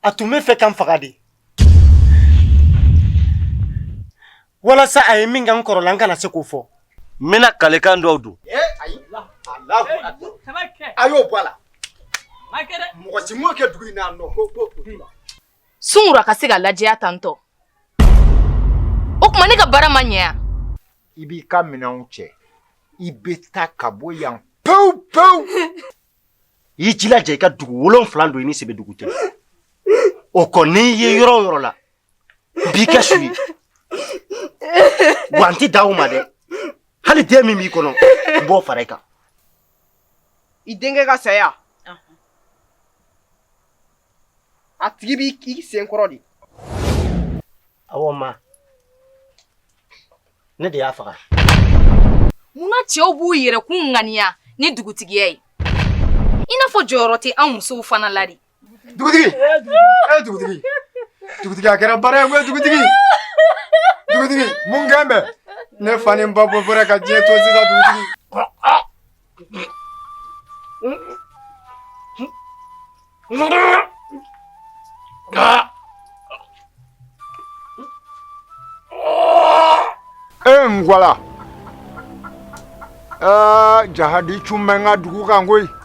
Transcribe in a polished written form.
A tun bɛ fɛ ka n faga de walasa a ye min kɛ n kɔrɔ la n kana se k'o fɔ. N bɛna kalekan dɔw don. A y'o bɔ a la mɔgɔ si m'o kɛ dugu in na nɔ ko ko Sungura ka se ka lajɛya tantɔ o tuma ne ka baara ma ɲɛ yan. I b'i ka minɛnw cɛ i bɛ taa ka bɔ yan pewu pewu. I jilaja i ka dugu 7 don i ni Sɛbɛdugu cɛ o kɔ n'i ye yɔrɔ o yɔrɔ la n b'i kɛ su ye wa n tɛ dan o ma dɛ hali den min b'i kɔnɔ n b'o fara i kan. I denkɛ ka saya a tigi b'i sen kɔrɔ de. Awɔ ma ne de y'a faga. Munna cɛw b'u yɛrɛkun ŋaniya ni dugutigiya ye i n'a fɔ jɔyɔrɔ tɛ an musow fana la de. Dugutigi e dugutigi dugutigi a kɛra baara ye koyi dugutigi dugutigi mun kɛn bɛ ne fa ni n ba bɔ bɔra ka diɲɛ to sisan dugutigi. E n gwala aa jahadi cun bɛ n ka dugu kan koyi.